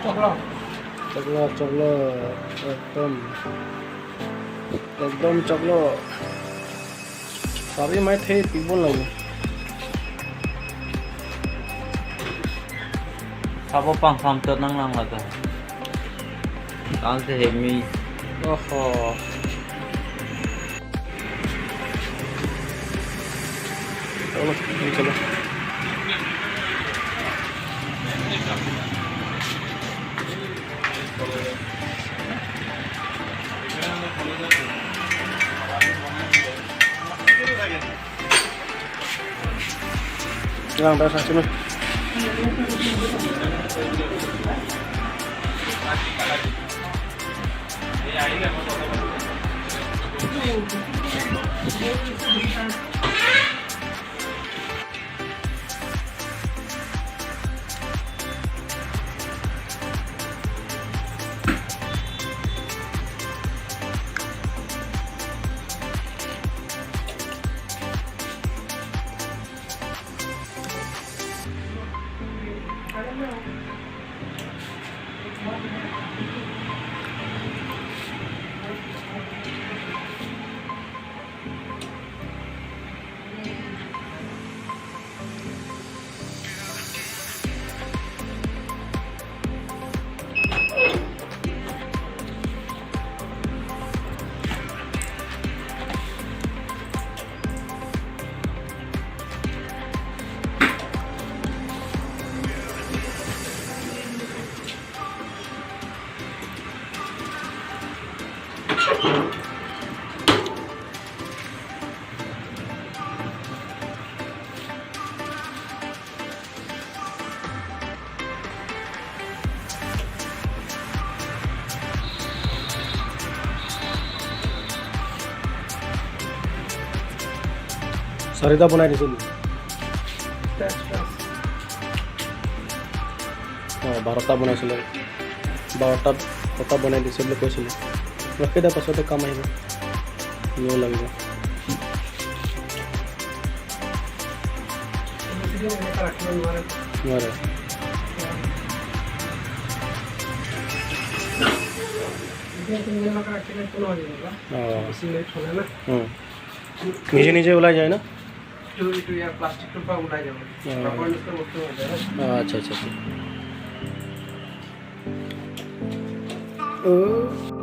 চকলা চকলা, একদম একদম চকলো। চাবি মাৰি থৈ পিব লাগিব। Sabo pang sam tot nang lang laga. Ang se hemi. অহ, চলো চলো। 让大家进来。চাৰিটা বনাই দিছিল। অঁ, 12টা বনাইছিলে, 12টা 12টা বনাই দিছে বুলি কৈছিলে। ৰখি দিয়া, পাছতে কাম আহিব, নিব লাগিব। নোৱাৰে। অঁ, নিজে নিজে ওলাই যায় ন? প্লাষ্টিকটোৰ পৰা ওলাই যাব। ৰবৰ নিচিনা বস্তু হৈ যায়। অঁ, আচ্ছা আচ্ছা আচ্ছা। অঁ।